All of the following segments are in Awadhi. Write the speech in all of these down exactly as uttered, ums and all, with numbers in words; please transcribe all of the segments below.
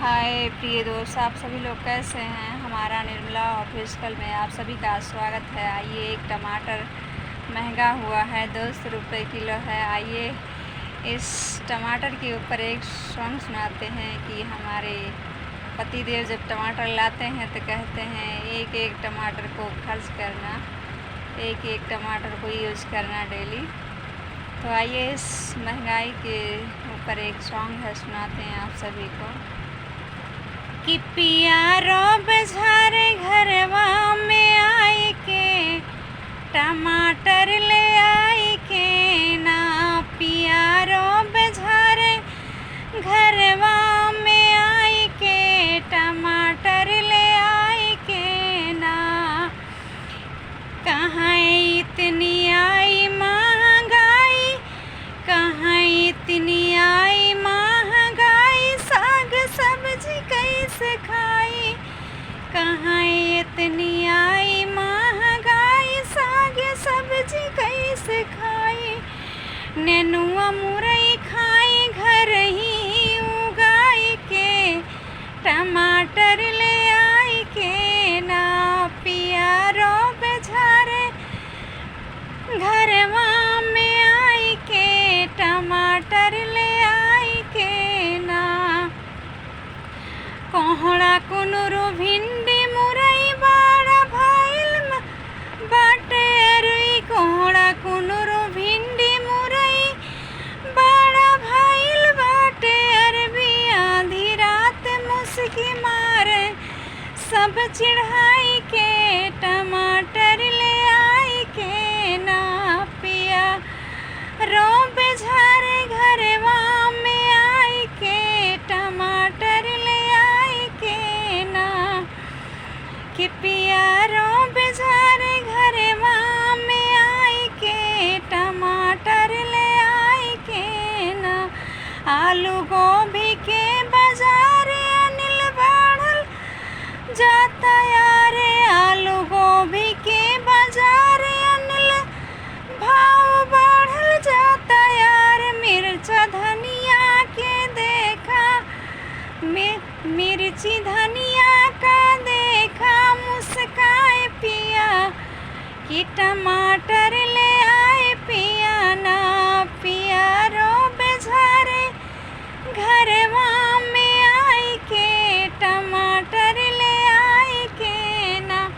हाय प्रिय दोस्त, आप सभी लोग कैसे हैं? हमारा निर्मला ऑफिशियल में आप सभी का स्वागत है। आइए, एक टमाटर महंगा हुआ है, दो सौ रुपये किलो है। आइए, इस टमाटर के ऊपर एक सॉन्ग सुनाते हैं कि हमारे पतिदेव जब टमाटर लाते हैं तो कहते हैं, "एक एक टमाटर को खर्च करना, एक एक टमाटर को यूज करना डेली।" तो आइए, इस महंगाई के ऊपर एक सॉन्ग है, सुनाते हैं आप सभी को। कि पिया रोब झारे घरवा में आई के, टमाटर ले आई के ना। पिया रोब झारे घरवा में आई के, टमाटर ले आई के ना। कहाँ इतनी आई महंगाई, कहाँ इतनी आई महंगाई, साग सब्जी कैसे खाई? कहाँ इतनी आई महंगाई, साग सब्जी कैसे खाई? नेनुआ मुरई खाई घर ही उगाई के, टमाटर ले आई के ना। पिया रोब झारे घरवा में आई के, टमाटर ले आई के ना। कोहड़ा कुनुरु भिंडी मुरई बड़ा भइल म-, बाटे अरुई। कोहड़ा कुनुरु भिंडी मुरई बड़ा भइल बाटे अरबी। आधी रात मुस्की मारे सब चिढ़ाई के, टमाटर ले आई के ना। पिया रोब झारे घरवा में आई के, टमाटर ले आई के ना। कि पिया रोब झारे घरवा में आई के, टमाटर ले आई के ना। आलू गोभी के बाजार अनिल बढ़ल जाता यारे, आलू गोभी के बाजार अनिल भाव बढ़ल जाता यार। मिर्चा धनिया के देखा, मि-, मिर्ची धनिया का देखा मुस्काए पिया, कि टमाटर ले आए पिया ना। पिया रोब झारे घरवा में आई के, टमाटर ले आई के ना।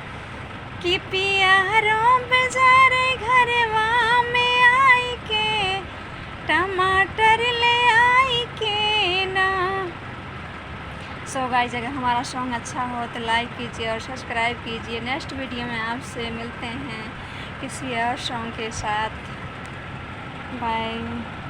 कि पिया रोब झारे घरवा में आई के, टमाटर ले आई के ना। So guys, अगर हमारा सॉन्ग अच्छा हो तो लाइक कीजिए और सब्सक्राइब कीजिए। नेक्स्ट वीडियो में आपसे मिलते हैं किसी और सॉन्ग के साथ। बाय।